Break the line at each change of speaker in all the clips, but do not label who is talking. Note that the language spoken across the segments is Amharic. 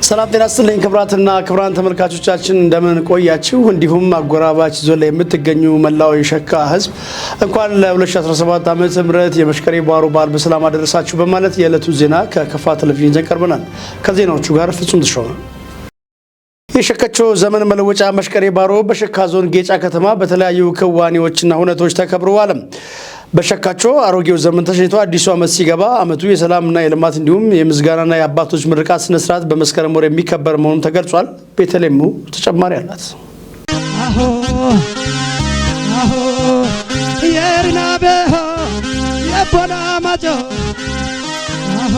ሰላም ጤና ይስጥልኝ ክቡራትና ክቡራን ተመልካቾቻችን፣ እንደምን ቆያችሁ? እንዲሁም አጎራባች ዞን ላይ የምትገኙ መላው የሸካ ሕዝብ እንኳን ለ2017 ዓመተ ምህረት የመሽቀሬ ባሮ በዓል በሰላም አደረሳችሁ በማለት የዕለቱ ዜና ከከፋ ቴሌቪዥን ይዘን ቀርበናል። ከዜናዎቹ ጋር ፍጹም ተሾመ። የሸከቾ ዘመን መለወጫ መሽቀሬ ባሮ በሸካ ዞን ጌጫ ከተማ በተለያዩ ክዋኔዎችና ሁነቶች ተከብረዋል። በሸካቾ አሮጌው ዘመን ተሸኝቶ አዲሱ ዓመት ሲገባ ዓመቱ የሰላምና የልማት እንዲሁም የምስጋናና የአባቶች ምርቃት ስነስርዓት በመስከረም ወር የሚከበር መሆኑን ተገልጿል። ቤተልሔሙ ተጨማሪ አላት።
አሆ አሆ የርናቤሆ የቦና ማጮ አሆ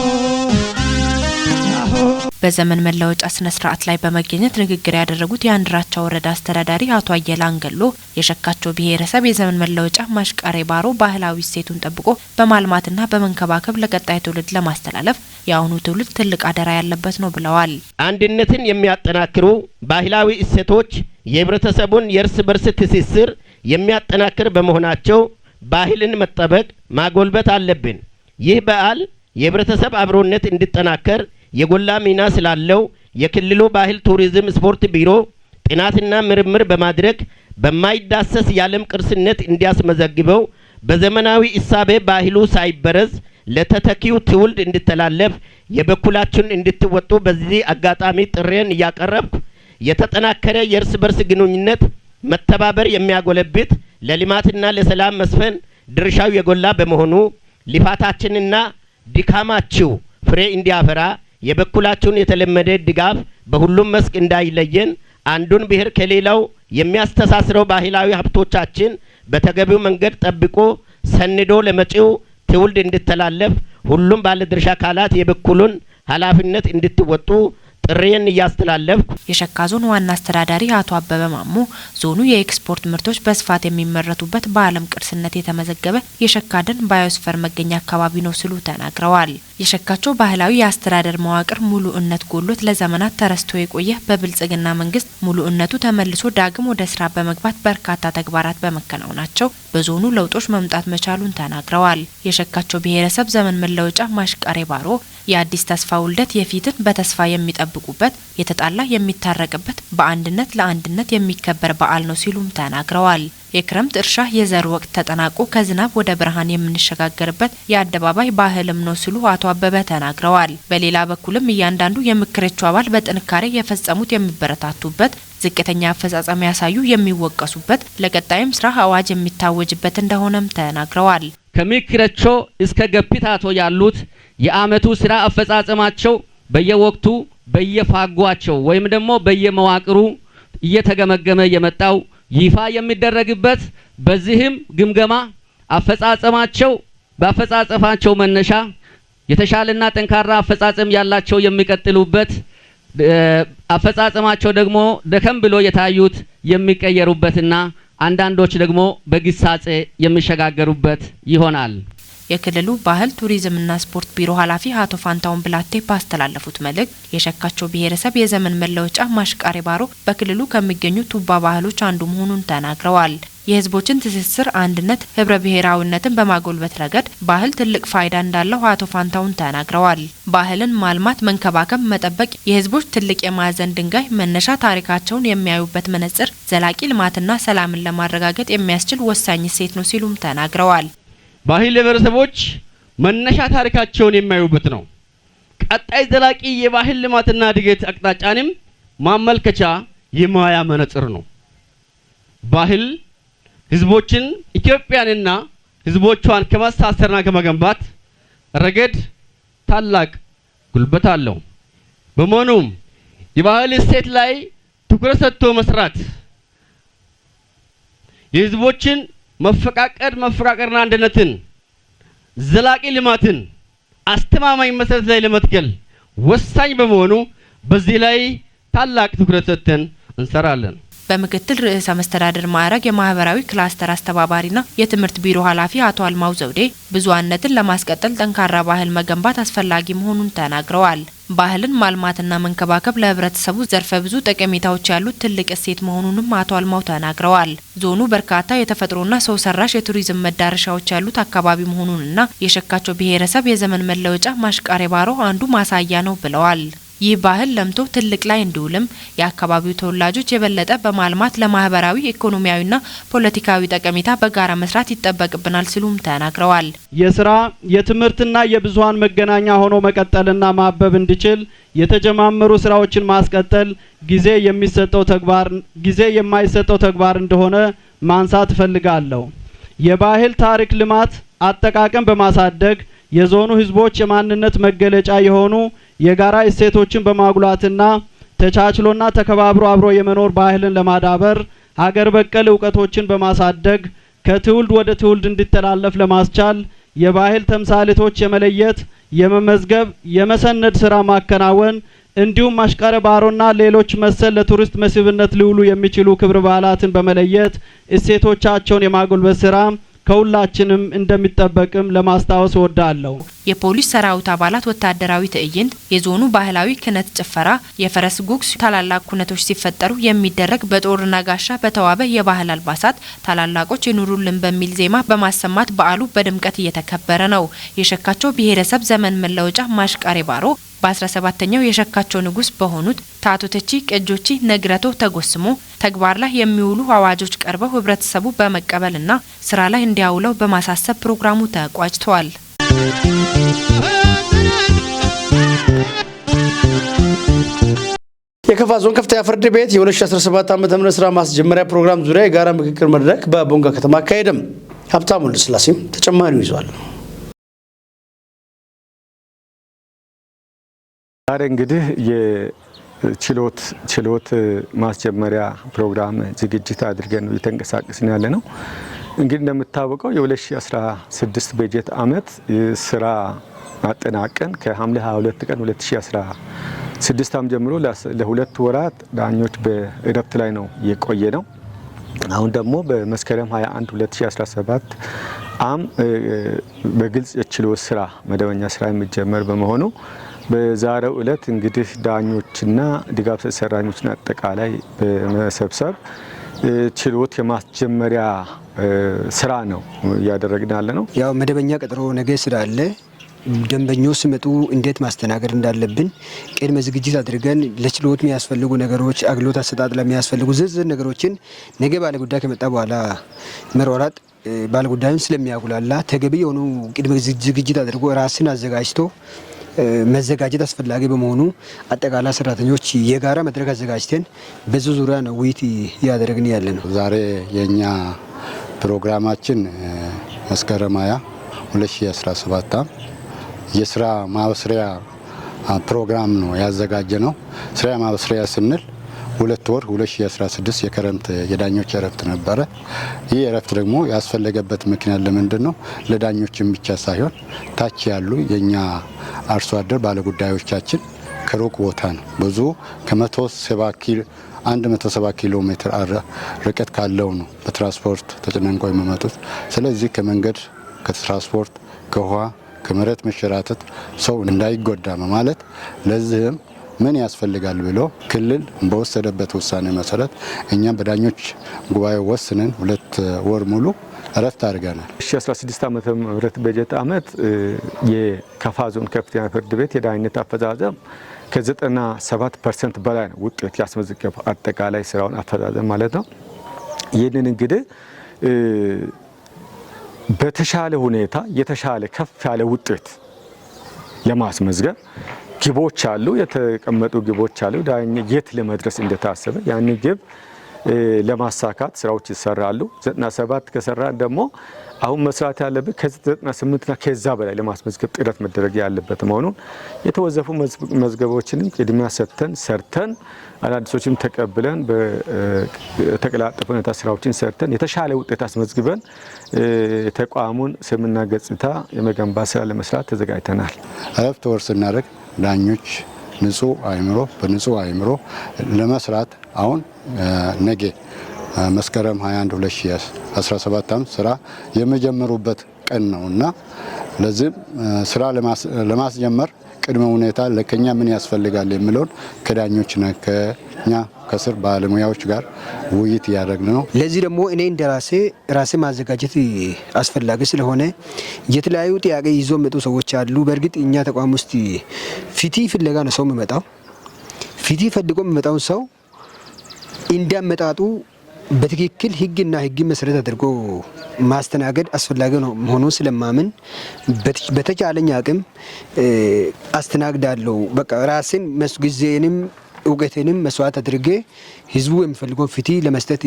አሆ።
በዘመን መለወጫ ስነ ስርዓት ላይ በመገኘት ንግግር ያደረጉት የአንድራቻ ወረዳ አስተዳዳሪ አቶ አየለ አንገሎ የሸካቾ ብሔረሰብ የዘመን መለወጫ ማሽቃሬ ባሮ ባህላዊ እሴቱን ጠብቆ በማልማትና በመንከባከብ ለቀጣይ ትውልድ ለማስተላለፍ የአሁኑ ትውልድ ትልቅ አደራ ያለበት ነው ብለዋል።
አንድነትን የሚያጠናክሩ ባህላዊ እሴቶች የህብረተሰቡን የእርስ በርስ ትስስር የሚያጠናክር በመሆናቸው ባህልን መጠበቅ ማጎልበት አለብን። ይህ በዓል የህብረተሰብ አብሮነት እንዲጠናከር የጎላ ሚና ስላለው የክልሉ ባህል ቱሪዝም ስፖርት ቢሮ ጥናትና ምርምር በማድረግ በማይዳሰስ የዓለም ቅርስነት እንዲያስመዘግበው፣ በዘመናዊ እሳቤ ባህሉ ሳይበረዝ ለተተኪው ትውልድ እንዲተላለፍ የበኩላችሁን እንድትወጡ በዚህ አጋጣሚ ጥሪዬን እያቀረብኩ፣ የተጠናከረ የእርስ በርስ ግንኙነት መተባበር የሚያጎለብት፣ ለልማትና ለሰላም መስፈን ድርሻው የጎላ በመሆኑ ልፋታችንና ድካማችሁ ፍሬ እንዲያፈራ የበኩላችሁን የተለመደ ድጋፍ በሁሉም መስክ እንዳይለየን፣ አንዱን ብሔር ከሌላው የሚያስተሳስረው ባህላዊ ሀብቶቻችን በተገቢው መንገድ ጠብቆ ሰንዶ ለመጪው ትውልድ እንዲተላለፍ ሁሉም ባለድርሻ አካላት የበኩሉን ኃላፊነት እንድትወጡ ጥሪዬን እያስተላለፍኩ።
የሸካ ዞን ዋና አስተዳዳሪ አቶ አበበ ማሞ ዞኑ የኤክስፖርት ምርቶች በስፋት የሚመረቱበት፣ በዓለም ቅርስነት የተመዘገበ የሸካ ደን ባዮስፈር መገኛ አካባቢ ነው ሲሉ ተናግረዋል። የሸካቾ ባህላዊ የአስተዳደር መዋቅር ሙሉእነት ጎሎት ለዘመናት ተረስቶ የቆየ በብልጽግና መንግስት ሙሉእነቱ ተመልሶ ዳግም ወደ ስራ በመግባት በርካታ ተግባራት በመከናወናቸው በዞኑ ለውጦች መምጣት መቻሉን ተናግረዋል። የሸካቾ ብሔረሰብ ዘመን መለወጫ ማሽቃሬ ባሮ የአዲስ ተስፋ ውልደት፣ የፊትን በተስፋ የሚጠብቁበት፣ የተጣላ የሚታረቅበት፣ በአንድነት ለአንድነት የሚከበር በዓል ነው ሲሉም ተናግረዋል። የክረምት እርሻ የዘር ወቅት ተጠናቆ ከዝናብ ወደ ብርሃን የምንሸጋገርበት የአደባባይ ባህልም ነው ሲሉ አቶ አበበ ተናግረዋል። በሌላ በኩልም እያንዳንዱ የምክሬቹ አባል በጥንካሬ የፈጸሙት የሚበረታቱበት፣ ዝቅተኛ አፈጻጸም ያሳዩ የሚወቀሱበት፣ ለቀጣይም ስራ አዋጅ የሚታወጅበት እንደሆነም ተናግረዋል።
ከምክረቾ እስከ ገፒታቶ ያሉት የአመቱ ስራ አፈጻጸማቸው በየወቅቱ በየፋጓቸው ወይም ደግሞ በየመዋቅሩ እየተገመገመ የመጣው ይፋ የሚደረግበት፣ በዚህም ግምገማ አፈጻጸማቸው በአፈጻጸማቸው መነሻ የተሻለና ጠንካራ አፈጻጸም ያላቸው የሚቀጥሉበት፣ አፈጻጸማቸው ደግሞ ደከም ብሎ የታዩት የሚቀየሩበትና አንዳንዶች ደግሞ በግሳጼ የሚሸጋገሩበት ይሆናል።
የክልሉ ባህል ቱሪዝምና ስፖርት ቢሮ ኃላፊ አቶ ፋንታውን ብላቴ ባስተላለፉት መልእክት የሸካቾ ብሔረሰብ የዘመን መለወጫ ማሽቃሬ ባሮ በክልሉ ከሚገኙ ቱባ ባህሎች አንዱ መሆኑን ተናግረዋል። የሕዝቦችን ትስስር፣ አንድነት፣ ህብረ ብሔራዊነትን በማጎልበት ረገድ ባህል ትልቅ ፋይዳ እንዳለው አቶ ፋንታውን ተናግረዋል። ባህልን ማልማት፣ መንከባከብ፣ መጠበቅ የሕዝቦች ትልቅ የማዕዘን ድንጋይ መነሻ ታሪካቸውን የሚያዩበት መነጽር፣ ዘላቂ ልማትና ሰላምን ለማረጋገጥ የሚያስችል ወሳኝ እሴት ነው ሲሉም ተናግረዋል።
ባህል የብሔረሰቦች መነሻ ታሪካቸውን የሚያዩበት ነው። ቀጣይ ዘላቂ የባህል ልማትና እድገት አቅጣጫንም ማመልከቻ የማያ መነጽር ነው። ባህል ህዝቦችን፣ ኢትዮጵያንና ህዝቦቿን ከማስተሳሰርና ከመገንባት ረገድ ታላቅ ጉልበት አለው። በመሆኑም የባህል እሴት ላይ ትኩረት ሰጥቶ መስራት የህዝቦችን መፈቃቀርና አንድነትን፣ ዘላቂ ልማትን አስተማማኝ መሰረት ላይ ለመትከል ወሳኝ በመሆኑ በዚህ ላይ ታላቅ ትኩረት ሰጥተን እንሰራለን።
በምክትል ርዕሰ መስተዳድር ማዕረግ የማህበራዊ ክላስተር አስተባባሪና የትምህርት ቢሮ ኃላፊ አቶ አልማው ዘውዴ ብዙሃነትን ለማስቀጠል ጠንካራ ባህል መገንባት አስፈላጊ መሆኑን ተናግረዋል። ባህልን ማልማትና መንከባከብ ለህብረተሰቡ ዘርፈ ብዙ ጠቀሜታዎች ያሉት ትልቅ እሴት መሆኑንም አቶ አልማው ተናግረዋል። ዞኑ በርካታ የተፈጥሮና ሰው ሰራሽ የቱሪዝም መዳረሻዎች ያሉት አካባቢ መሆኑንና የሸካቾ ብሔረሰብ የዘመን መለወጫ ማሽቃሬ ባሮ አንዱ ማሳያ ነው ብለዋል። ይህ ባህል ለምቶ ትልቅ ላይ እንዲውልም የአካባቢው ተወላጆች የበለጠ በማልማት ለማህበራዊ፣ ኢኮኖሚያዊና ፖለቲካዊ ጠቀሜታ በጋራ መስራት ይጠበቅብናል ሲሉም ተናግረዋል።
የስራ፣ የትምህርትና የብዙሃን መገናኛ ሆኖ መቀጠልና ማበብ እንዲችል የተጀማመሩ ስራዎችን ማስቀጠል ጊዜ የማይሰጠው ተግባር እንደሆነ ማንሳት እፈልጋለሁ። የባህል ታሪክ ልማት አጠቃቀም በማሳደግ የዞኑ ህዝቦች የማንነት መገለጫ የሆኑ የጋራ እሴቶችን በማጉላትና ተቻችሎና ተከባብሮ አብሮ የመኖር ባህልን ለማዳበር ሀገር በቀል እውቀቶችን በማሳደግ ከትውልድ ወደ ትውልድ እንዲተላለፍ ለማስቻል የባህል ተምሳሌቶች የመለየት፣ የመመዝገብ፣ የመሰነድ ስራ ማከናወን እንዲሁም ማሽቃረ ባሮና ሌሎች መሰል ለቱሪስት መስህብነት ሊውሉ የሚችሉ ክብረ በዓላትን በመለየት እሴቶቻቸውን የማጎልበት ስራ ከሁላችንም እንደሚጠበቅም ለማስታወስ እወዳለሁ።
የፖሊስ ሰራዊት አባላት ወታደራዊ ትዕይንት፣ የዞኑ ባህላዊ ክነት ጭፈራ፣ የፈረስ ጉግስ፣ ታላላቅ ኩነቶች ሲፈጠሩ የሚደረግ በጦርና ጋሻ በተዋበ የባህል አልባሳት ታላላቆች ይኑሩልን በሚል ዜማ በማሰማት በዓሉ በድምቀት እየተከበረ ነው። የሸካቸው ብሔረሰብ ዘመን መለወጫ ማሽቃሬ ባሮ በ17ኛው የሸካቸው ንጉስ በሆኑት ታቶተቺ ቅጆቺ ነግረቶ ተጎስሞ ተግባር ላይ የሚውሉ አዋጆች ቀርበው ህብረተሰቡ በመቀበልና ስራ ላይ እንዲያውለው በማሳሰብ ፕሮግራሙ ተቋጭቷል።
የከፋ ዞን ከፍተኛ ፍርድ ቤት የ2017 ዓ.ም ስራ ማስጀመሪያ ፕሮግራም ዙሪያ የጋራ ምክክር መድረክ በቦንጋ ከተማ አካሄደም። ሀብታሙ ወልደስላሴም ተጨማሪው ይዟል።
ዛሬ እንግዲህ የችሎት ማስጀመሪያ ፕሮግራም ዝግጅት አድርገን እየተንቀሳቀስን ያለ ነው። እንግዲህ እንደምታወቀው የ2016 በጀት ዓመት ስራ አጠናቀን ከሐምሌ 22 ቀን 2016 ዓ.ም ጀምሮ ለሁለት ወራት ዳኞች በእረፍት ላይ ነው የቆየ ነው። አሁን ደግሞ በመስከረም 21 2017 ዓ.ም በግልጽ የችሎት ስራ መደበኛ ስራ የሚጀመር በመሆኑ በዛሬው ዕለት እንግዲህ ዳኞችና ድጋፍ ሰጪ ሰራተኞችን አጠቃላይ በመሰብሰብ ችሎት የማስጀመሪያ ስራ ነው እያደረግን ያለ ነው።
ያው መደበኛ ቀጠሮ ነገ ስላለ ደንበኞች ሲመጡ እንዴት ማስተናገድ እንዳለብን ቅድመ ዝግጅት አድርገን ለችሎት የሚያስፈልጉ ነገሮች፣ አገልግሎት አሰጣጥ ለሚያስፈልጉ ዝርዝር ነገሮችን ነገ ባለጉዳይ ከመጣ በኋላ መሯሯጥ ባለጉዳዩን ስለሚያጉላላ ተገቢ የሆኑ ቅድመ ዝግጅት አድርጎ ራስን አዘጋጅቶ መዘጋጀት አስፈላጊ በመሆኑ አጠቃላይ ሰራተኞች የጋራ መድረክ አዘጋጅተን በዚህ ዙሪያ ነው ውይይት እያደረግን ያለ ነው።
ዛሬ የኛ ፕሮግራማችን መስከረም 20 2017 የስራ ማበስሪያ ፕሮግራም ነው ያዘጋጀ ነው። ስራ ማበስሪያ ስንል 2 ወር 2016 የክረምት የዳኞች እረፍት ነበረ። ይህ እረፍት ደግሞ ያስፈለገበት ምክንያት ለምንድን ነው? ለዳኞችም ብቻ ሳይሆን ታች ያሉ የኛ አርሶ አደር ባለጉዳዮቻችን ከሩቅ ቦታ ነው፣ ብዙ ከ170 ኪሎ ሜትር ርቀት ካለው ነው በትራንስፖርት ተጨናንቀው የሚመጡት። ስለዚህ ከመንገድ፣ ከትራንስፖርት፣ ከውሃ፣ ከመሬት መሸራተት ሰው እንዳይጎዳ ማለት ለዚህም ምን ያስፈልጋል ብሎ ክልል በወሰደበት ውሳኔ መሰረት እኛም በዳኞች ጉባኤ ወስነን 2 ወር ሙሉ እረፍት አድርገናል።
2016 ዓመተ ምህረት በጀት ዓመት የከፋ ዞን ከፍተኛ ፍርድ ቤት የዳኝነት አፈጻጸም ከ97% በላይ ነው ውጤት ያስመዘገበው፣ አጠቃላይ ስራውን አፈጻጸም ማለት ነው። ይህንን እንግዲህ በተሻለ ሁኔታ የተሻለ ከፍ ያለ ውጤት ለማስመዝገብ ግቦች አሉ፣ የተቀመጡ ግቦች አሉ። ዳኛ የት ለመድረስ እንደታሰበ ያን ግብ ለማሳካት ስራዎች ይሰራሉ። 97 ከሰራ ደግሞ አሁን መስራት ያለበት ከ98 እና ከዛ በላይ ለማስመዝገብ ጥረት መደረግ ያለበት መሆኑን የተወዘፉ መዝገቦችንም ቅድሚያ ሰጥተን ሰርተን አዳዲሶችም ተቀብለን በተቀላጠፈ ሁኔታ ስራዎችን ሰርተን የተሻለ ውጤት አስመዝግበን የተቋሙን ስምና ገጽታ የመገንባት ስራ ለመስራት ተዘጋጅተናል።
እረፍት ወር ስናደርግ ዳኞች ንጹህ አእምሮ በንጹህ አእምሮ ለመስራት አሁን ነገ መስከረም 21 2017 ዓ.ም ስራ የመጀመሩበት ቀን ነውና ለዚህም ስራ ለማስጀመር ቅድመ ሁኔታ ለከኛ ምን ያስፈልጋል የሚለውን ከዳኞችና ከኛ ከስር ባለሙያዎች ጋር ውይይት እያደረግን ነው።
ለዚህ ደግሞ እኔ እንደራሴ ራሴ ማዘጋጀት አስፈላጊ ስለሆነ የተለያዩ ጥያቄ ይዞ የሚመጡ ሰዎች አሉ። በእርግጥ እኛ ተቋም ውስጥ ፍትህ ፍለጋ ነው ሰው የሚመጣው። ፍትህ ፈልጎ የሚመጣውን ሰው እንዳመጣጡ በትክክል ህግና ህግ መሰረት አድርጎ ማስተናገድ አስፈላጊ ነው መሆኑን ስለማምን በተቻለኝ አቅም አስተናግዳለሁ። በቃ ራስን ጊዜንም እውቀቴንም መስዋዕት አድርጌ ህዝቡ የሚፈልገውን ፍትህ ለመስጠት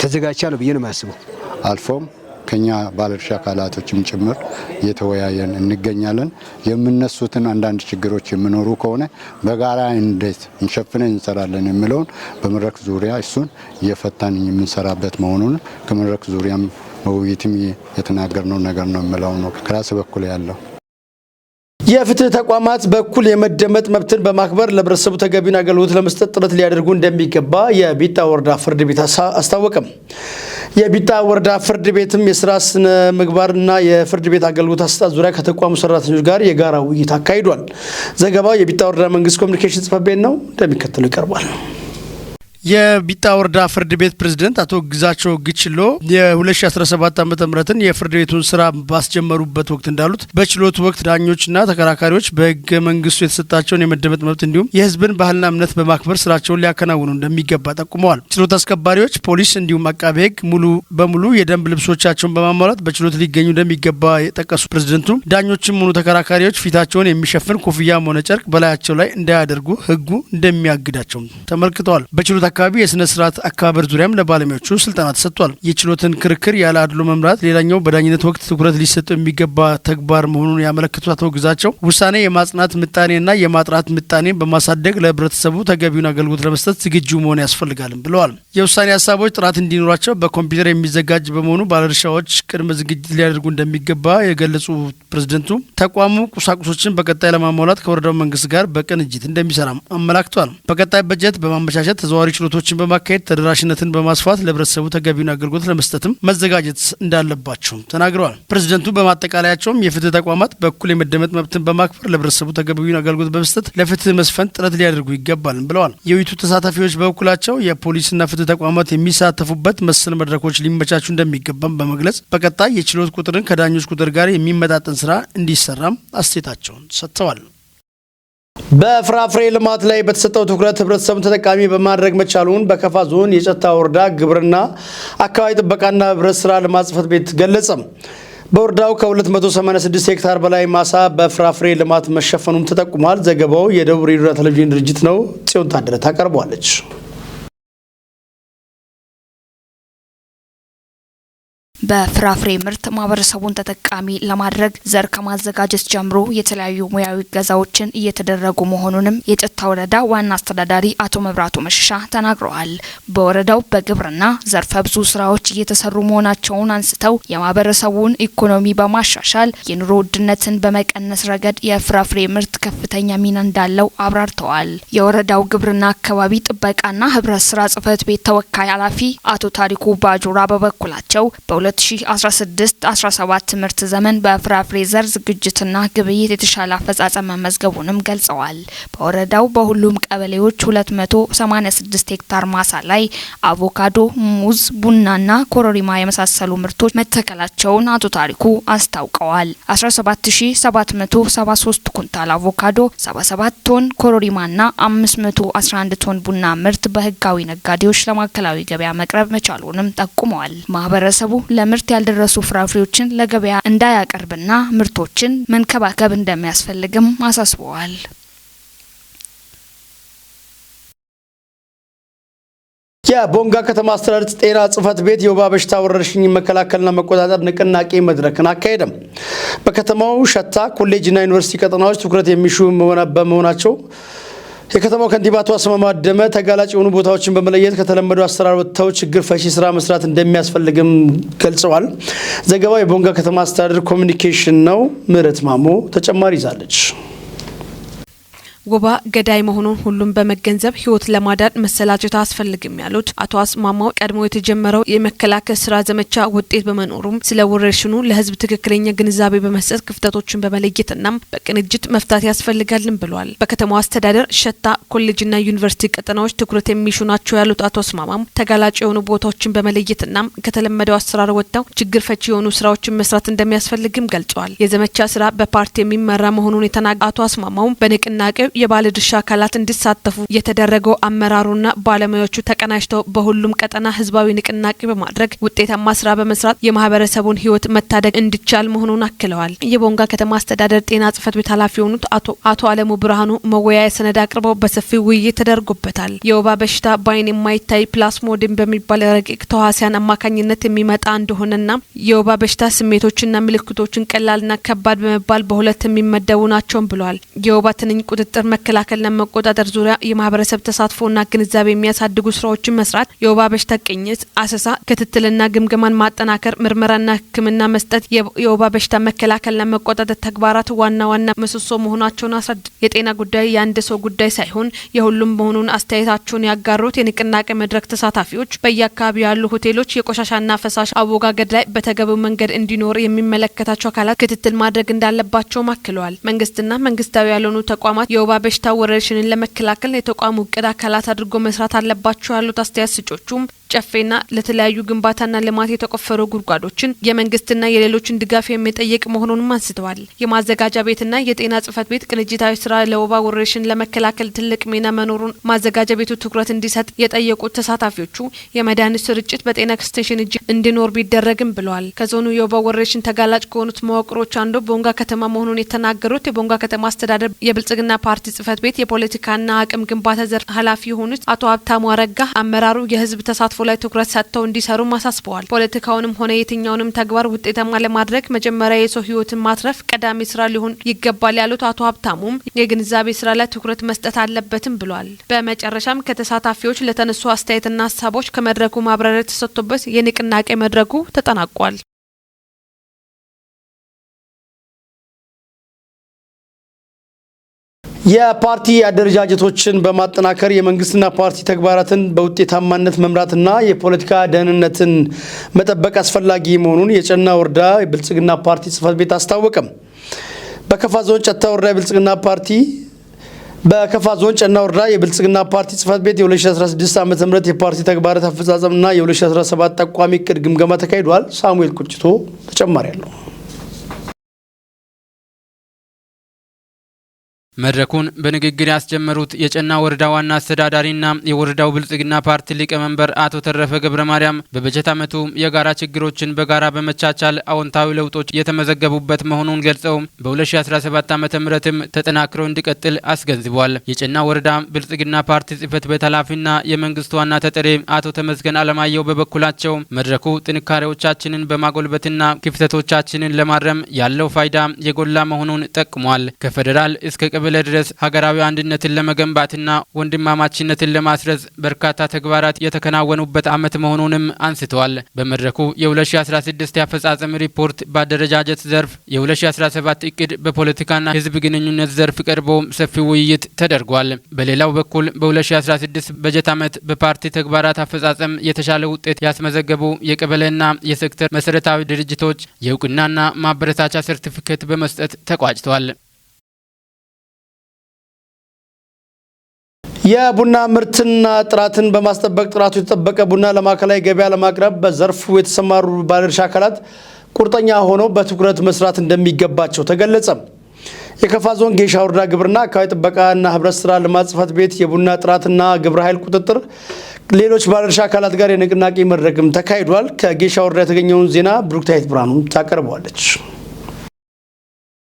ተዘጋጅቻለሁ ብዬ ነው የማስበው።
አልፎም ከኛ ባለድርሻ አካላቶችም ጭምር እየተወያየን እንገኛለን። የምነሱትን አንዳንድ ችግሮች የሚኖሩ ከሆነ በጋራ እንዴት እንሸፍነን እንሰራለን የሚለውን በመድረክ ዙሪያ እሱን እየፈታን የምንሰራበት መሆኑን ከመድረክ ዙሪያም በውይይትም የተናገርነው ነገር ነው የሚለው ነው ከራስ በኩል ያለው።
የፍትህ ተቋማት በኩል የመደመጥ መብትን በማክበር ለህብረተሰቡ ተገቢውን አገልግሎት ለመስጠት ጥረት ሊያደርጉ እንደሚገባ የቢጣ ወረዳ ፍርድ ቤት አስታወቀም። የቢጣ ወረዳ ፍርድ ቤትም የስራ ስነ ምግባርና የፍርድ ቤት አገልግሎት አሰጣጥ ዙሪያ ከተቋሙ ሰራተኞች ጋር የጋራ ውይይት አካሂዷል። ዘገባው የቢጣ ወረዳ መንግስት ኮሚኒኬሽን ጽሕፈት ቤት ነው፣ እንደሚከተለው ይቀርባል። የቢጣ ወረዳ ፍርድ ቤት ፕሬዝደንት አቶ ግዛቸው ግችሎ የ2017 ዓ.ም የፍርድ ቤቱን ስራ ባስጀመሩበት ወቅት እንዳሉት በችሎቱ ወቅት ዳኞችና ተከራካሪዎች በህገ መንግስቱ የተሰጣቸውን የመደመጥ መብት እንዲሁም የህዝብን ባህልና እምነት በማክበር ስራቸውን ሊያከናውኑ እንደሚገባ ጠቁመዋል። ችሎት አስከባሪዎች፣ ፖሊስ እንዲሁም አቃቤ ህግ ሙሉ በሙሉ የደንብ ልብሶቻቸውን በማሟላት በችሎት ሊገኙ እንደሚገባ የጠቀሱ ፕሬዝደንቱ ዳኞችም ሆኑ ተከራካሪዎች ፊታቸውን የሚሸፍን ኮፍያም ሆነ ጨርቅ በላያቸው ላይ እንዳያደርጉ ህጉ እንደሚያግዳቸው ተመልክተዋል። በችሎት አካባቢ የስነ ስርዓት አከባበር ዙሪያም ለባለሙያዎቹ ስልጠና ተሰጥቷል። የችሎትን ክርክር ያለ አድሎ መምራት ሌላኛው በዳኝነት ወቅት ትኩረት ሊሰጠው የሚገባ ተግባር መሆኑን ያመለክቱት አቶ ግዛቸው ውሳኔ የማጽናት ምጣኔና የማጥራት ምጣኔን በማሳደግ ለህብረተሰቡ ተገቢውን አገልግሎት ለመስጠት ዝግጁ መሆን ያስፈልጋልም ብለዋል። የውሳኔ ሀሳቦች ጥራት እንዲኖራቸው በኮምፒውተር የሚዘጋጅ በመሆኑ ባለድርሻዎች ቅድመ ዝግጅት ሊያደርጉ እንደሚገባ የገለጹ ፕሬዝደንቱ ተቋሙ ቁሳቁሶችን በቀጣይ ለማሟላት ከወረዳው መንግስት ጋር በቅንጅት እንደሚሰራም አመላክቷል። በቀጣይ በጀት በማመቻቸት ተዘዋዋሪ ችሎቶችን በማካሄድ ተደራሽነትን በማስፋት ለህብረተሰቡ ተገቢውን አገልግሎት ለመስጠትም መዘጋጀት እንዳለባቸውም ተናግረዋል። ፕሬዝደንቱ በማጠቃለያቸውም የፍትህ ተቋማት በኩል የመደመጥ መብትን በማክበር ለህብረተሰቡ ተገቢውን አገልግሎት በመስጠት ለፍትህ መስፈን ጥረት ሊያደርጉ ይገባል ብለዋል። የውይይቱ ተሳታፊዎች በበኩላቸው የፖሊስና ፍትህ ተቋማት የሚሳተፉበት መሰል መድረኮች ሊመቻቹ እንደሚገባም በመግለጽ በቀጣይ የችሎት ቁጥርን ከዳኞች ቁጥር ጋር የሚመጣጠን ስራ እንዲሰራም አስተያየታቸውን ሰጥተዋል። በፍራፍሬ ልማት ላይ በተሰጠው ትኩረት ህብረተሰቡን ተጠቃሚ በማድረግ መቻሉን በከፋ ዞን የጨታ ወረዳ ግብርና አካባቢ ጥበቃና ህብረት ስራ ልማት ጽሕፈት ቤት ገለጸ። በወረዳው ከ286 ሄክታር በላይ ማሳ በፍራፍሬ ልማት መሸፈኑም ተጠቁሟል። ዘገባው የደቡብ ሬዲዮና ቴሌቪዥን ድርጅት ነው። ጽዮን ታደለ ታቀርበዋለች።
በፍራፍሬ ምርት ማህበረሰቡን ተጠቃሚ ለማድረግ ዘር ከማዘጋጀት ጀምሮ የተለያዩ ሙያዊ እገዛዎችን እየተደረጉ መሆኑንም የጨታ ወረዳ ዋና አስተዳዳሪ አቶ መብራቱ መሸሻ ተናግረዋል። በወረዳው በግብርና ዘርፈ ብዙ ስራዎች እየተሰሩ መሆናቸውን አንስተው የማህበረሰቡን ኢኮኖሚ በማሻሻል የኑሮ ውድነትን በመቀነስ ረገድ የፍራፍሬ ምርት ከፍተኛ ሚና እንዳለው አብራርተዋል። የወረዳው ግብርና አካባቢ ጥበቃና ህብረት ስራ ጽሕፈት ቤት ተወካይ ኃላፊ አቶ ታሪኩ ባጁራ በበኩላቸው በ2016-17 ትምህርት ዘመን በፍራፍሬ ዘር ዝግጅትና ግብይት የተሻለ አፈጻጸም መመዝገቡንም ገልጸዋል። በወረዳው በሁሉም ቀበሌዎች 286 ሄክታር ማሳ ላይ አቮካዶ፣ ሙዝ፣ ቡናና ኮረሪማ የመሳሰሉ ምርቶች መተከላቸውን አቶ ታሪኩ አስታውቀዋል። 17773 ኩንታል አቮካዶ፣ 77 ቶን ኮረሪማና 511 ቶን ቡና ምርት በህጋዊ ነጋዴዎች ለማዕከላዊ ገበያ መቅረብ መቻሉንም ጠቁመዋል። ማህበረሰቡ ለምርት ያልደረሱ ፍራፍሬዎችን ለገበያ እንዳያቀርብና ምርቶችን መንከባከብ እንደሚያስፈልግም አሳስበዋል።
የቦንጋ ከተማ አስተዳደር ጤና ጽሕፈት ቤት የወባ በሽታ ወረርሽኝ መከላከልና መቆጣጠር ንቅናቄ መድረክን አካሄደም። በከተማው ሸታ ኮሌጅና ዩኒቨርሲቲ ቀጠናዎች ትኩረት የሚሹ በመሆናቸው የከተማው ከንቲባ አቶ አስማማው አደመ ተጋላጭ የሆኑ ቦታዎችን በመለየት ከተለመደው አሰራር ወጥተው ችግር ፈቺ ስራ መስራት እንደሚያስፈልግም ገልጸዋል። ዘገባው የቦንጋ ከተማ አስተዳደር ኮሚኒኬሽን ነው። ምህረት ማሞ ተጨማሪ ይዛለች።
ወባ ገዳይ መሆኑን ሁሉም በመገንዘብ ሕይወት ለማዳን መሰላቸት አያስፈልግም ያሉት አቶ አስማማው ቀድሞ የተጀመረው የመከላከል ስራ ዘመቻ ውጤት በመኖሩም ስለ ወረርሽኑ ለሕዝብ ትክክለኛ ግንዛቤ በመስጠት ክፍተቶችን በመለየትና በቅንጅት መፍታት ያስፈልጋልን ብሏል። በከተማው አስተዳደር ሸታ ኮሌጅና ዩኒቨርሲቲ ቀጠናዎች ትኩረት የሚሹ ናቸው ያሉት አቶ አስማማም ተጋላጭ የሆኑ ቦታዎችን በመለየትና ከተለመደው አሰራር ወጥተው ችግር ፈቺ የሆኑ ስራዎችን መስራት እንደሚያስፈልግም ገልጸዋል። የዘመቻ ስራ በፓርቲ የሚመራ መሆኑን የተናገሩት አቶ አስማማው በንቅናቄው የባለድርሻ አካላት እንዲሳተፉ የተደረገው አመራሩና ባለሙያዎቹ ተቀናጅተው በሁሉም ቀጠና ህዝባዊ ንቅናቄ በማድረግ ውጤታማ ስራ በመስራት የማህበረሰቡን ህይወት መታደግ እንዲቻል መሆኑን አክለዋል። የቦንጋ ከተማ አስተዳደር ጤና ጽሕፈት ቤት ኃላፊ የሆኑት አቶ አለሙ ብርሃኑ መወያያ ሰነድ አቅርበው በሰፊው ውይይት ተደርጎበታል። የወባ በሽታ በአይን የማይታይ ፕላስሞዲየም በሚባል ረቂቅ ተዋሲያን አማካኝነት የሚመጣ እንደሆነና የወባ በሽታ ስሜቶችና ምልክቶችን ቀላልና ከባድ በመባል በሁለት የሚመደቡ ናቸው ብለዋል። የወባ ትንኝ ቁጥጥር፣ መከላከልና መቆጣጠር ዙሪያ የማህበረሰብ ተሳትፎና ግንዛቤ የሚያሳድጉ ስራዎችን መስራት፣ የወባ በሽታ ቅኝት፣ አሰሳ፣ ክትትልና ግምገማን ማጠናከር፣ ምርመራና ሕክምና መስጠት የወባ በሽታ መከላከልና መቆጣጠር ተግባራት ዋና ዋና ምሰሶ መሆናቸውን አስረድተዋል። የጤና ጉዳይ የአንድ ሰው ጉዳይ ሳይሆን የሁሉም መሆኑን አስተያየታቸውን ያጋሩት የንቅናቄ መድረክ ተሳታፊዎች በየአካባቢው ያሉ ሆቴሎች የቆሻሻና ፈሳሽ አወጋገድ ላይ በተገቢው መንገድ እንዲኖር የሚመለከታቸው አካላት ክትትል ማድረግ እንዳለባቸውም አክለዋል። መንግስትና መንግስታዊ ያልሆኑ ተቋማት የወባ በሽታ ወረርሽኝን ለመከላከል የተቋሙ እቅድ አካላት አድርጎ መስራት አለባቸው ያሉት አስተያየት ሰጪዎቹም ጨፌና ለተለያዩ ግንባታና ልማት የተቆፈሩ ጉድጓዶችን የመንግስትና የሌሎችን ድጋፍ የሚጠይቅ መሆኑንም አንስተዋል። የማዘጋጃ ቤትና የጤና ጽሕፈት ቤት ቅንጅታዊ ስራ ለወባ ወረርሽኝ ለመከላከል ትልቅ ሚና መኖሩን ማዘጋጃ ቤቱ ትኩረት እንዲሰጥ የጠየቁት ተሳታፊዎቹ የመድኃኒት ስርጭት በጤና ኤክስቴንሽን እጅ እንዲኖር ቢደረግም ብለዋል። ከዞኑ የወባ ወረርሽኝ ተጋላጭ ከሆኑት መዋቅሮች አንዱ ቦንጋ ከተማ መሆኑን የተናገሩት የቦንጋ ከተማ አስተዳደር የብልጽግና ፓርቲ ጽሕፈት ቤት የፖለቲካና አቅም ግንባታ ዘርፍ ኃላፊ የሆኑት አቶ ሀብታሙ አረጋ አመራሩ የህዝብ ተሳትፎ ላይ ትኩረት ሰጥተው እንዲሰሩ አሳስበዋል። ፖለቲካውንም ሆነ የትኛውንም ተግባር ውጤታማ ለማድረግ መጀመሪያ የሰው ህይወትን ማትረፍ ቀዳሚ ስራ ሊሆን ይገባል ያሉት አቶ ሀብታሙም የግንዛቤ ስራ ላይ ትኩረት መስጠት አለበትም ብሏል። በመጨረሻም ከተሳታፊዎች ለተነሱ አስተያየትና ሀሳቦች ከመድረኩ ማብራሪያ ተሰጥቶበት የንቅናቄ መድረኩ ተጠናቋል።
የፓርቲ አደረጃጀቶችን በማጠናከር የመንግስትና ፓርቲ ተግባራትን በውጤታማነት መምራትና የፖለቲካ ደህንነትን መጠበቅ አስፈላጊ መሆኑን የጨና ወረዳ የብልጽግና ፓርቲ ጽሕፈት ቤት አስታወቀ። በከፋ ዞን ጨና ወረዳ የብልጽግና ፓርቲ በከፋ ዞን ጨና ወረዳ የብልጽግና ፓርቲ ጽሕፈት ቤት የ2016 ዓ.ም የፓርቲ ተግባራት አፈጻጸምና የ2017 ጠቋሚ እቅድ ግምገማ ተካሂዷል። ሳሙኤል ቁጭቶ ተጨማሪ አለው።
መድረኩን በንግግር ያስጀመሩት የጨና ወረዳ ዋና አስተዳዳሪና የወረዳው ብልጽግና ፓርቲ ሊቀመንበር አቶ ተረፈ ገብረ ማርያም በበጀት ዓመቱ የጋራ ችግሮችን በጋራ በመቻቻል አዎንታዊ ለውጦች የተመዘገቡበት መሆኑን ገልጸው በ2017 ዓ.ም ተጠናክሮ እንዲቀጥል አስገንዝቧል። የጨና ወረዳ ብልጽግና ፓርቲ ጽሕፈት ቤት ኃላፊና የመንግስት ዋና ተጠሪ አቶ ተመስገን አለማየሁ በበኩላቸው መድረኩ ጥንካሬዎቻችንን በማጎልበትና ክፍተቶቻችንን ለማረም ያለው ፋይዳ የጎላ መሆኑን ጠቅሟል። ከፌደራል እስከ ቀበሌ ድረስ ሀገራዊ አንድነትን ለመገንባትና ወንድማማችነትን ለማስረጽ በርካታ ተግባራት የተከናወኑበት ዓመት መሆኑንም አንስተዋል። በመድረኩ የ2016 የአፈጻጸም ሪፖርት በአደረጃጀት ዘርፍ፣ የ2017 እቅድ በፖለቲካና ህዝብ ግንኙነት ዘርፍ ቀርቦ ሰፊ ውይይት ተደርጓል። በሌላው በኩል በ2016 በጀት ዓመት በፓርቲ ተግባራት አፈጻጸም የተሻለ ውጤት ያስመዘገቡ የቀበሌና የሴክተር መሰረታዊ ድርጅቶች የእውቅናና ማበረታቻ ሰርቲፊኬት በመስጠት ተቋጭተዋል።
የቡና ምርትና ጥራትን በማስጠበቅ ጥራቱ የተጠበቀ ቡና ለማዕከላዊ ገበያ ለማቅረብ በዘርፉ የተሰማሩ ባለድርሻ አካላት ቁርጠኛ ሆነው በትኩረት መስራት እንደሚገባቸው ተገለጸ። የከፋ ዞን ጌሻ ወረዳ ግብርና አካባቢ ጥበቃና ህብረት ስራ ልማት ጽሕፈት ቤት የቡና ጥራትና ግብረ ኃይል ቁጥጥር ሌሎች ባለድርሻ አካላት ጋር የንቅናቄ መድረክም ተካሂዷል። ከጌሻ ወረዳ የተገኘውን ዜና ብሩክታይት ብርሃኑ ታቀርበዋለች።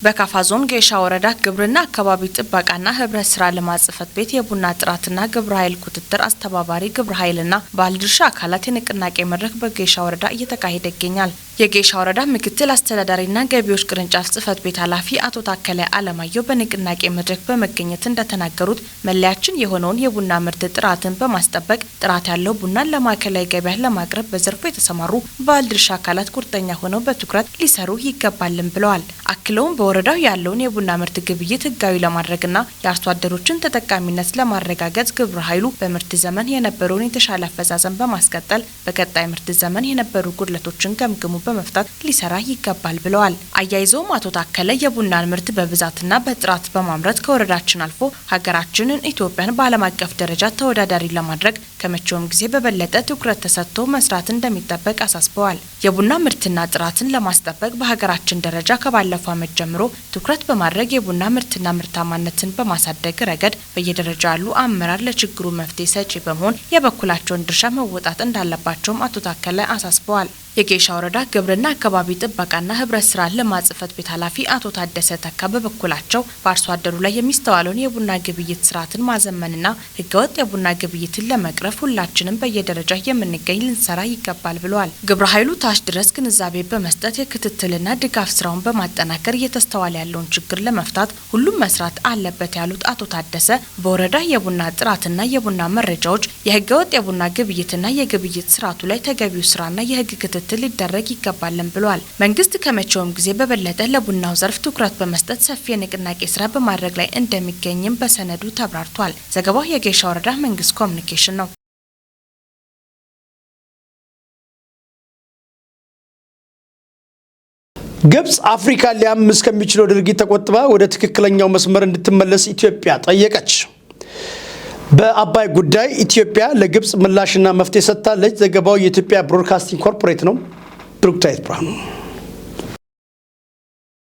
በካፋ ዞን ጌሻ ወረዳ ግብርና አካባቢ ጥበቃና ህብረት ስራ ልማት ጽሕፈት ቤት የቡና ጥራትና ግብረ ኃይል ቁጥጥር አስተባባሪ ግብረ ኃይልና ባለድርሻ አካላት የንቅናቄ መድረክ በጌሻ ወረዳ እየተካሄደ ይገኛል። የጌሻ ወረዳ ምክትል አስተዳዳሪና ገቢዎች ቅርንጫፍ ጽሕፈት ቤት ኃላፊ አቶ ታከለ አለማየሁ በንቅናቄ መድረክ በመገኘት እንደተናገሩት መለያችን የሆነውን የቡና ምርት ጥራትን በማስጠበቅ ጥራት ያለው ቡናን ለማዕከላዊ ገበያ ለማቅረብ በዘርፉ የተሰማሩ ባለድርሻ አካላት ቁርጠኛ ሆነው በትኩረት ሊሰሩ ይገባልም ብለዋል። አክለውም በወረዳው ያለውን የቡና ምርት ግብይት ህጋዊ ለማድረግና የአርሶ አደሮችን ተጠቃሚነት ለማረጋገጥ ግብረ ኃይሉ በምርት ዘመን የነበረውን የተሻለ አፈጻጸም በማስቀጠል በቀጣይ ምርት ዘመን የነበሩ ጉድለቶችን ገምግሞ በመፍታት ሊሰራ ይገባል ብለዋል። አያይዘውም አቶ ታከለ የቡናን ምርት በብዛትና በጥራት በማምረት ከወረዳችን አልፎ ሀገራችንን ኢትዮጵያን በዓለም አቀፍ ደረጃ ተወዳዳሪ ለማድረግ ከመቼውም ጊዜ በበለጠ ትኩረት ተሰጥቶ መስራት እንደሚጠበቅ አሳስበዋል። የቡና ምርትና ጥራትን ለማስጠበቅ በሀገራችን ደረጃ ከባለፈው ዓመት ጀምሮ ትኩረት በማድረግ የቡና ምርትና ምርታማነትን በማሳደግ ረገድ በየደረጃ ያሉ አመራር ለችግሩ መፍትሄ ሰጪ በመሆን የበኩላቸውን ድርሻ መወጣት እንዳለባቸውም አቶ ታከለ አሳስበዋል። የጌሻ ወረዳ ግብርና አካባቢ ጥበቃና ህብረት ስራ ልማት ጽሕፈት ቤት ኃላፊ አቶ ታደሰ ተካ በበኩላቸው በአርሶ አደሩ ላይ የሚስተዋለውን የቡና ግብይት ስርዓትን ማዘመንና ህገወጥ የቡና ግብይትን ለመቅረፍ ሁላችንም በየደረጃ የምንገኝ ልንሰራ ይገባል ብለዋል። ግብረ ኃይሉ ታች ድረስ ግንዛቤ በመስጠት የክትትልና ድጋፍ ስራውን በማጠናከር እየተስተዋለ ያለውን ችግር ለመፍታት ሁሉም መስራት አለበት ያሉት አቶ ታደሰ በወረዳ የቡና ጥራትና የቡና መረጃዎች፣ የህገወጥ የቡና ግብይትና የግብይት ስርዓቱ ላይ ተገቢው ስራና የህግ ክትትል ሊደረግ ይገባልን ብለዋል። መንግስት ከመቼውም ጊዜ በበለጠ ለቡናው ዘርፍ ትኩረት በመስጠት ሰፊ የንቅናቄ ስራ በማድረግ ላይ እንደሚገኝም በሰነዱ ተብራርቷል። ዘገባው የጌሻ ወረዳ መንግስት ኮሚኒኬሽን ነው።
ግብጽ አፍሪካን ሊያምስ ከሚችለው ድርጊት ተቆጥባ ወደ ትክክለኛው መስመር እንድትመለስ ኢትዮጵያ ጠየቀች። በአባይ ጉዳይ ኢትዮጵያ ለግብጽ ምላሽና መፍትሄ ሰጥታለች። ዘገባው የኢትዮጵያ ብሮድካስቲንግ ኮርፖሬት ነው። ብሩክታይት ብርሃኑ።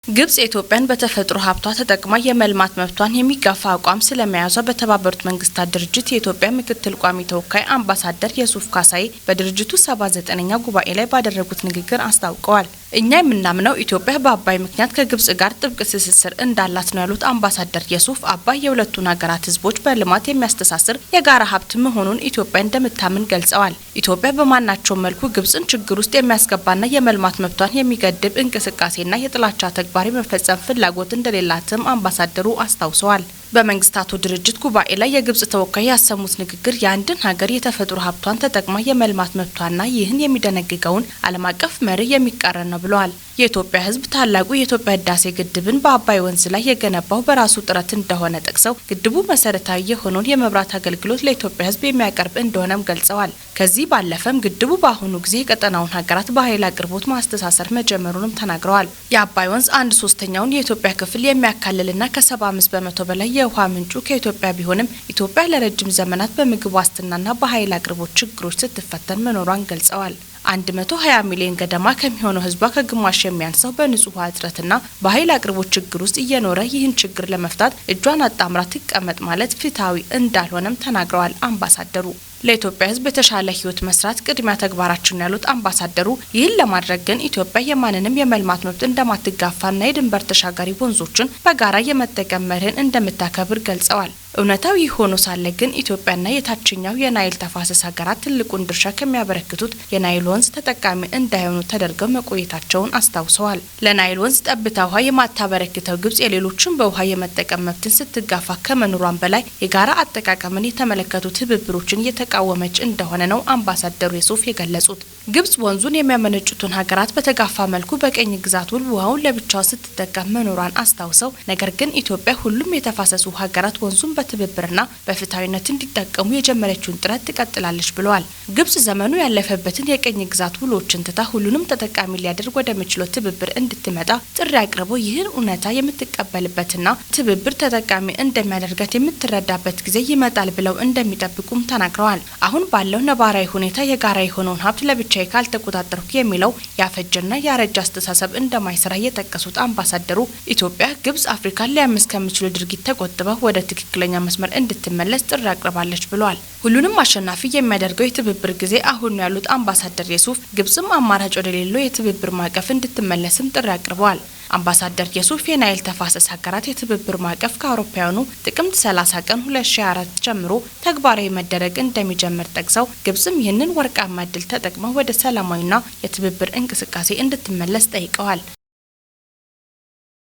ግብጽ ኢትዮጵያን በተፈጥሮ ሀብቷ ተጠቅማ የመልማት መብቷን የሚጋፋ አቋም ስለመያዟ በተባበሩት መንግስታት ድርጅት የኢትዮጵያ ምክትል ቋሚ ተወካይ አምባሳደር የሱፍ ካሳዬ በድርጅቱ 79ኛ ጉባኤ ላይ ባደረጉት ንግግር አስታውቀዋል። እኛ የምናምነው ኢትዮጵያ በአባይ ምክንያት ከግብጽ ጋር ጥብቅ ትስስር እንዳላት ነው ያሉት አምባሳደር የሱፍ፣ አባይ የሁለቱን ሀገራት ህዝቦች በልማት የሚያስተሳስር የጋራ ሀብት መሆኑን ኢትዮጵያ እንደምታምን ገልጸዋል። ኢትዮጵያ በማናቸውም መልኩ ግብጽን ችግር ውስጥ የሚያስገባና የመልማት መብቷን የሚገድብ እንቅስቃሴና የጥላቻ ተግባር የመፈጸም ፍላጎት እንደሌላትም አምባሳደሩ አስታውሰዋል። በመንግስታቱ ድርጅት ጉባኤ ላይ የግብጽ ተወካይ ያሰሙት ንግግር የአንድን ሀገር የተፈጥሮ ሀብቷን ተጠቅማ የመልማት መብቷና ይህን የሚደነግገውን ዓለም አቀፍ መርህ የሚቃረን ነው ብለዋል። የኢትዮጵያ ህዝብ ታላቁ የኢትዮጵያ ህዳሴ ግድብን በአባይ ወንዝ ላይ የገነባው በራሱ ጥረት እንደሆነ ጠቅሰው ግድቡ መሰረታዊ የሆነውን የመብራት አገልግሎት ለኢትዮጵያ ህዝብ የሚያቀርብ እንደሆነም ገልጸዋል። ከዚህ ባለፈም ግድቡ በአሁኑ ጊዜ የቀጠናውን ሀገራት በኃይል አቅርቦት ማስተሳሰር መጀመሩንም ተናግረዋል። የአባይ ወንዝ 1/3ኛውን የኢትዮጵያ ክፍል የሚያካልልና ከ75% በላይ የውሃ ምንጩ ከኢትዮጵያ ቢሆንም ኢትዮጵያ ለረጅም ዘመናት በምግብ ዋስትናና በኃይል አቅርቦት ችግሮች ስትፈተን መኖሯን ገልጸዋል። 120 ሚሊዮን ገደማ ከሚሆነው ህዝቧ ከግማሽ የሚያንሰው በንጹህ ውሃ እጥረትና በኃይል አቅርቦት ችግር ውስጥ እየኖረ ይህን ችግር ለመፍታት እጇን አጣምራ ትቀመጥ ማለት ፍትሐዊ እንዳልሆነም ተናግረዋል አምባሳደሩ። ለኢትዮጵያ ህዝብ የተሻለ ህይወት መስራት ቅድሚያ ተግባራችን ያሉት አምባሳደሩ ይህን ለማድረግ ግን ኢትዮጵያ የማንንም የመልማት መብት እንደማትጋፋና የድንበር ተሻጋሪ ወንዞችን በጋራ የመጠቀም መርህን እንደምታከብር ገልጸዋል። እውነታው ይህ ሆኖ ሳለ ግን ኢትዮጵያና የታችኛው የናይል ተፋሰስ ሀገራት ትልቁን ድርሻ ከሚያበረክቱት የናይል ወንዝ ተጠቃሚ እንዳይሆኑ ተደርገው መቆየታቸውን አስታውሰዋል። ለናይል ወንዝ ጠብታ ውሃ የማታበረክተው ግብጽ የሌሎችን በውሃ የመጠቀም መብትን ስትጋፋ ከመኖሯን በላይ የጋራ አጠቃቀምን የተመለከቱ ትብብሮችን እየተቃወመች እንደሆነ ነው አምባሳደሩ የሱፍ የገለጹት። ግብጽ ወንዙን የሚያመነጩትን ሀገራት በተጋፋ መልኩ በቀኝ ግዛት ውል ውሃውን ለብቻዋ ስትጠቀም መኖሯን አስታውሰው ነገር ግን ኢትዮጵያ ሁሉም የተፋሰሱ ሀገራት ወንዙን በትብብርና በፍትሃዊነት እንዲጠቀሙ የጀመረችውን ጥረት ትቀጥላለች ብለዋል። ግብጽ ዘመኑ ያለፈበትን የቀኝ ግዛት ውሎችን ትታ ሁሉንም ተጠቃሚ ሊያደርግ ወደሚችለው ትብብር እንድትመጣ ጥሪ አቅርበው ይህን እውነታ የምትቀበልበትና ትብብር ተጠቃሚ እንደሚያደርጋት የምትረዳበት ጊዜ ይመጣል ብለው እንደሚጠብቁም ተናግረዋል። አሁን ባለው ነባራዊ ሁኔታ የጋራ የሆነውን ሀብት ለብቻ ካልተቆጣጠርኩ የሚለው ያፈጀና ያረጀ አስተሳሰብ እንደማይሰራ የጠቀሱት አምባሳደሩ ኢትዮጵያ ግብጽ አፍሪካን ሊያምስ ከሚችሉ ድርጊት ተቆጥበው ወደ ትክክለኛ መስመር እንድትመለስ ጥሪ አቅርባለች ብለዋል። ሁሉንም አሸናፊ የሚያደርገው የትብብር ጊዜ አሁን ነው ያሉት አምባሳደር የሱፍ ግብጽም አማራጭ ወደሌለው የትብብር ማዕቀፍ እንድትመለስም ጥሪ አቅርበዋል። አምባሳደር የሱፍ የናይል ተፋሰስ ሀገራት የትብብር ማዕቀፍ ከአውሮፓውያኑ ጥቅምት 30 ቀን 2024 ጀምሮ ተግባራዊ መደረግ እንደሚጀምር ጠቅሰው ግብጽም ይህንን ወርቃማ እድል ተጠቅመው ወደ ሰላማዊና የትብብር እንቅስቃሴ እንድትመለስ ጠይቀዋል።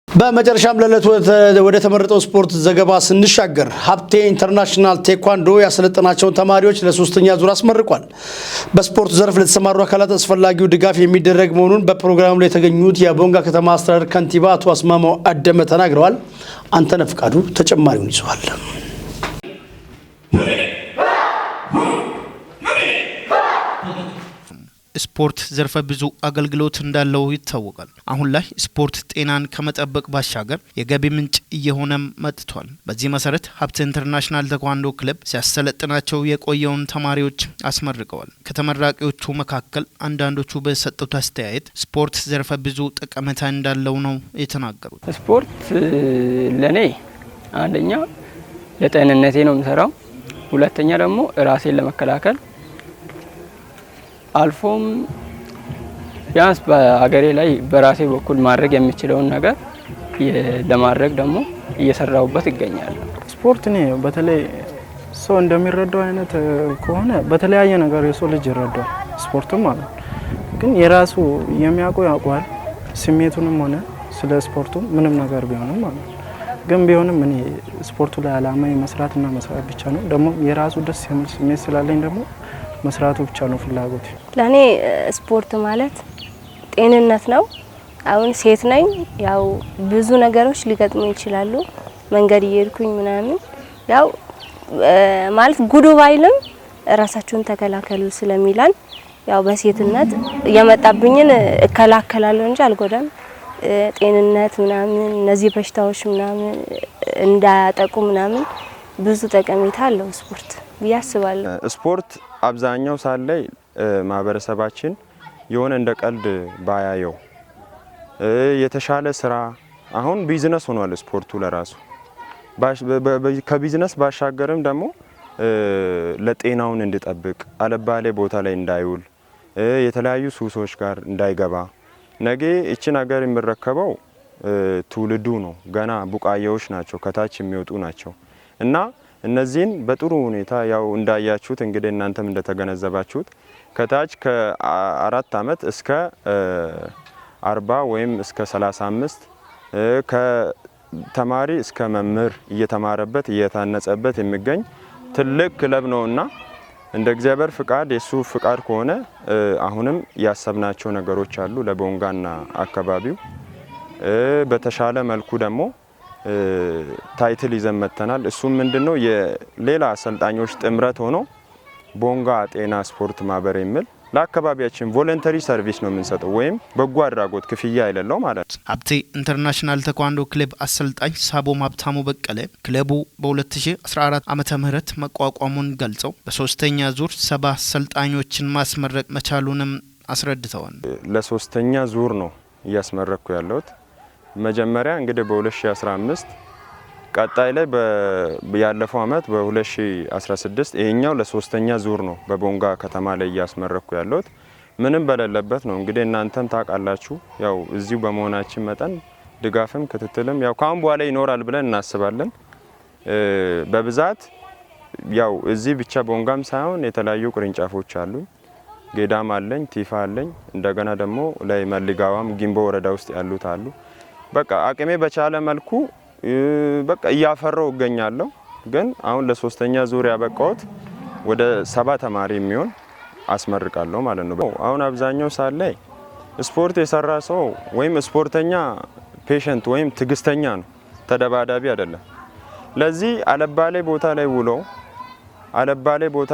በመጨረሻም ለዕለቱ ወደ ተመረጠው ስፖርት ዘገባ ስንሻገር ሀብቴ ኢንተርናሽናል ቴኳንዶ ያሰለጠናቸውን ተማሪዎች ለሶስተኛ ዙር አስመርቋል። በስፖርቱ ዘርፍ ለተሰማሩ አካላት አስፈላጊው ድጋፍ የሚደረግ መሆኑን በፕሮግራሙ ላይ የተገኙት የቦንጋ ከተማ አስተዳደር ከንቲባ አቶ አስማማው አደመ ተናግረዋል። አንተነህ ፍቃዱ ተጨማሪውን ይዘዋል።
ስፖርት ዘርፈ ብዙ አገልግሎት እንዳለው ይታወቃል። አሁን ላይ ስፖርት ጤናን ከመጠበቅ ባሻገር የገቢ ምንጭ እየሆነም መጥቷል። በዚህ መሰረት ሀብቴ ኢንተርናሽናል ተኳንዶ ክለብ ሲያሰለጥናቸው የቆየውን ተማሪዎች አስመርቀዋል። ከተመራቂዎቹ መካከል አንዳንዶቹ በሰጡት አስተያየት ስፖርት ዘርፈ ብዙ ጠቀሜታ እንዳለው ነው የተናገሩት።
ስፖርት ለኔ አንደኛ ለጤንነቴ ነው የምሰራው፣ ሁለተኛ ደግሞ ራሴን ለመከላከል፣ አልፎም ቢያንስ በሀገሬ ላይ በራሴ በኩል ማድረግ የሚችለውን ነገር ለማድረግ ደግሞ እየሰራሁበት ይገኛል።
ስፖርት እኔ በተለይ ሰው እንደሚረዳው አይነት ከሆነ በተለያየ ነገር የሰው ልጅ ይረዳዋል፣ ስፖርቱም ማለት ነው። ግን የራሱ የሚያውቀው ያውቀዋል፣ ስሜቱንም ሆነ ስለ ስፖርቱ ምንም ነገር ቢሆንም ማለት ነው። ግን ቢሆንም እኔ ስፖርቱ ላይ አላማ መስራትና መስራት ብቻ ነው። ደግሞ የራሱ ደስ የሚል ስሜት ስላለኝ ደግሞ መስራቱ ብቻ ነው ፍላጎት።
ለኔ ስፖርት ማለት ጤንነት ነው። አሁን ሴት ነኝ፣ ያው ብዙ ነገሮች ሊገጥሙ ይችላሉ። መንገድ እየሄድኩኝ ምናምን ያው ማለት ጉዱ ባይልም ራሳችሁን ተከላከሉ ስለሚላን ያው በሴትነት የመጣብኝን እከላከላለሁ እንጂ አልጎዳም። ጤንነት ምናምን እነዚህ በሽታዎች ምናምን እንዳያጠቁ ምናምን ብዙ ጠቀሜታ አለው ስፖርት ብዬ አስባለሁ።
ስፖርት አብዛኛው ሰዓት ላይ ማህበረሰባችን የሆነ እንደ ቀልድ ባያየው የተሻለ ስራ፣ አሁን ቢዝነስ ሆኗል ስፖርቱ ለራሱ። ከቢዝነስ ባሻገርም ደግሞ ለጤናውን እንዲጠብቅ፣ አለባሌ ቦታ ላይ እንዳይውል፣ የተለያዩ ሱሶች ጋር እንዳይገባ፣ ነገ እችን ሀገር የሚረከበው ትውልዱ ነው። ገና ቡቃያዎች ናቸው፣ ከታች የሚወጡ ናቸው እና እነዚህን በጥሩ ሁኔታ ያው እንዳያችሁት እንግዲህ እናንተም እንደተገነዘባችሁት ከታች ከ4 ዓመት እስከ 40 ወይም እስከ 35፣ ከተማሪ እስከ መምህር እየተማረበት እየታነጸበት የሚገኝ ትልቅ ክለብ ነውና እንደ እግዚአብሔር ፍቃድ፣ የሱ ፍቃድ ከሆነ አሁንም ያሰብናቸው ነገሮች አሉ ለቦንጋና አካባቢው። በተሻለ መልኩ ደግሞ title ይዘን መጥተናል። እሱም ምንድነው? የሌላ አሰልጣኞች ጥምረት ሆኖ ቦንጋ ጤና ስፖርት ማህበር የሚል ለአካባቢያችን voluntary service ነው የምንሰጠው ወይም በጎ አድራጎት ክፍያ የሌለው ማለት ነው።
ሀብቴ ኢንተርናሽናል ተኳንዶ ክለብ አሰልጣኝ ሳቦም ሀብታሙ በቀለ ክለቡ በ2014 ዓመተ ምህረት መቋቋሙን ገልጸው በሶስተኛ ዙር 70 አሰልጣኞችን ማስመረቅ መቻሉንም አስረድተዋል።
ለሶስተኛ ዙር ነው እያስመረቅኩ ያለሁት። መጀመሪያ እንግዲህ በ2015፣ ቀጣይ ላይ ያለፈው አመት በ2016፣ ይሄኛው ለሶስተኛ ዙር ነው በቦንጋ ከተማ ላይ እያስመረቅኩ ያለሁት። ምንም በሌለበት ነው እንግዲህ፣ እናንተም ታውቃላችሁ። ያው እዚሁ በመሆናችን መጠን ድጋፍም ክትትልም ያው ካሁን በኋላ ይኖራል ብለን እናስባለን። በብዛት ያው እዚህ ብቻ ቦንጋም ሳይሆን የተለያዩ ቅርንጫፎች አሉኝ። ጌዳም አለኝ፣ ቲፋ አለኝ። እንደገና ደግሞ ላይ መልጋዋም ጊምቦ ወረዳ ውስጥ ያሉት አሉ። በቃ አቅሜ በቻለ መልኩ በቃ እያፈራው እገኛለሁ። ግን አሁን ለሶስተኛ ዙር ያበቃሁት ወደ 70 ተማሪ የሚሆን አስመርቃለሁ ማለት ነው። አሁን አብዛኛው ሰዓት ላይ ስፖርት የሰራ ሰው ወይም ስፖርተኛ patient ወይም ትግስተኛ ነው፣ ተደባዳቢ አይደለም። ለዚህ አለባሌ ቦታ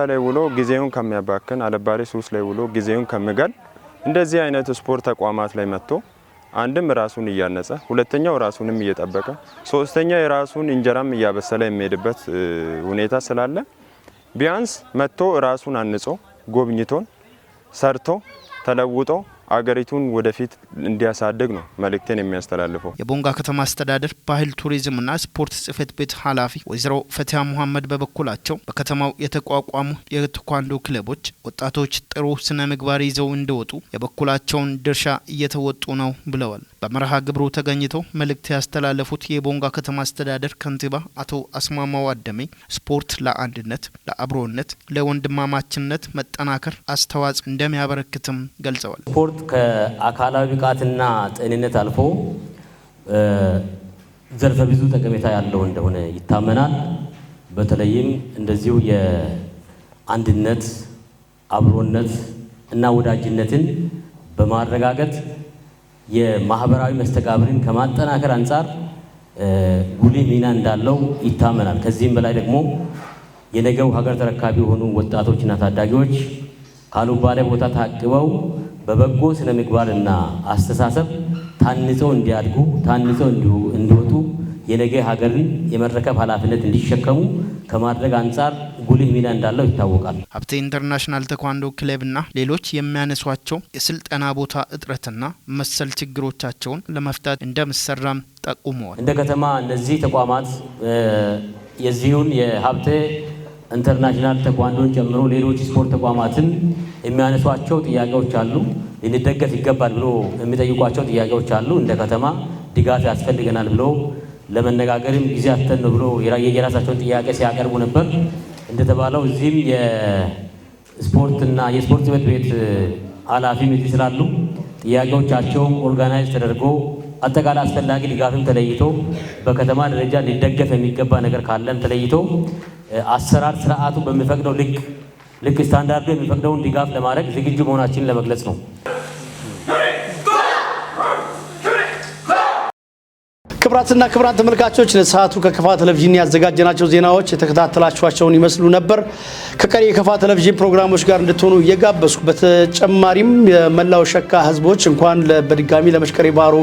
ላይ ውሎ ጊዜውን ከሚያባክን፣ አለባሌ ሱስ ላይ ውሎ ጊዜውን ከሚገል እንደዚህ አይነት ስፖርት ተቋማት ላይ መጥቶ አንድም ራሱን እያነጸ፣ ሁለተኛው ራሱንም እየጠበቀ፣ ሶስተኛ የራሱን እንጀራም እያበሰለ የሚሄድበት ሁኔታ ስላለ ቢያንስ መጥቶ ራሱን አንጾ፣ ጎብኝቶን፣ ሰርቶ፣ ተለውጦ አገሪቱን ወደፊት እንዲያሳድግ ነው መልእክቴን የሚያስተላልፈው።
የቦንጋ ከተማ አስተዳደር ባህል ቱሪዝምና ስፖርት ጽሕፈት ቤት ኃላፊ ወይዘሮ ፈቲያ ሙሐመድ በበኩላቸው በከተማው የተቋቋሙ የቴኳንዶ ክለቦች ወጣቶች ጥሩ ስነ ምግባር ይዘው እንዲወጡ የበኩላቸውን ድርሻ እየተወጡ ነው ብለዋል። በመርሃ ግብሩ ተገኝተው መልእክት ያስተላለፉት የቦንጋ ከተማ አስተዳደር ከንቲባ አቶ አስማማው አደሜ ስፖርት ለአንድነት፣ ለአብሮነት፣ ለወንድማማችነት መጠናከር አስተዋጽኦ እንደሚያበረክትም ገልጸዋል።
ስፖርት ከአካላዊ ብቃትና ጤንነት አልፎ ዘርፈ ብዙ ጠቀሜታ ያለው እንደሆነ ይታመናል። በተለይም እንደዚሁ የአንድነት፣ አብሮነት እና ወዳጅነትን በማረጋገጥ የማህበራዊ መስተጋብርን ከማጠናከር አንጻር ጉልህ ሚና እንዳለው ይታመናል። ከዚህም በላይ ደግሞ የነገው ሀገር ተረካቢ የሆኑ ወጣቶችና ታዳጊዎች ካሉባሌ ቦታ ታቅበው በበጎ ስነ ምግባርና አስተሳሰብ ታንጸው እንዲያድጉ፣ ታንጸው እንዲወጡ፣ የነገ ሀገርን የመረከብ ኃላፊነት እንዲሸከሙ ከማድረግ አንጻር ጉልህ ሚና እንዳለው ይታወቃል።
ሀብቴ ኢንተርናሽናል ተኳንዶ ክለብና ሌሎች የሚያነሷቸው የስልጠና ቦታ እጥረትና መሰል ችግሮቻቸውን ለመፍታት እንደሚሰራም ጠቁመዋል።
እንደ ከተማ እነዚህ ተቋማት የዚሁን የሀብቴ ኢንተርናሽናል ተኳንዶን ጨምሮ ሌሎች ስፖርት ተቋማትን የሚያነሷቸው ጥያቄዎች አሉ። ልንደገፍ ይገባል ብሎ የሚጠይቋቸው ጥያቄዎች አሉ። እንደ ከተማ ድጋፍ ያስፈልገናል ብሎ ለመነጋገርም ጊዜ አጥተን ነው ብሎ የራሳቸውን ጥያቄ ሲያቀርቡ ነበር። እንደተባለው እዚህም የስፖርትና የስፖርት ጽሕፈት ቤት ኃላፊም እዚህ ስላሉ ጥያቄዎቻቸውም organize ተደርጎ አጠቃላይ አስፈላጊ ድጋፍም ተለይቶ በከተማ ደረጃ ሊደገፍ የሚገባ ነገር ካለም ተለይቶ አሰራር ስርዓቱ በሚፈቅደው ልክ ስታንዳርዱ የሚፈቅደውን ድጋፍ ለማድረግ ዝግጁ መሆናችንን ለመግለጽ ነው።
ክብራትና ክብራን ተመልካቾች፣ ለሰዓቱ ከከፋ ቴሌቪዥን ያዘጋጀናቸው ዜናዎች የተከታተላችኋቸውን ይመስሉ ነበር። ከቀሪ የከፋ ቴሌቪዥን ፕሮግራሞች ጋር እንድትሆኑ እየጋበዝኩ፣ በተጨማሪም የመላው ሸካ ሕዝቦች እንኳን በድጋሚ ለመሽቀሬ ባሮ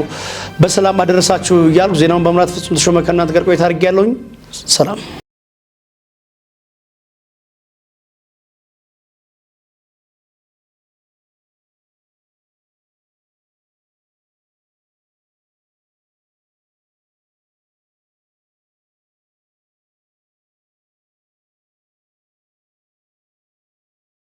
በሰላም አደረሳችሁ እያልኩ ዜናውን በመምራት ፍጹም ተሾመ ከእናንተ ጋር ቆይታ አድርጌያለሁኝ። ሰላም።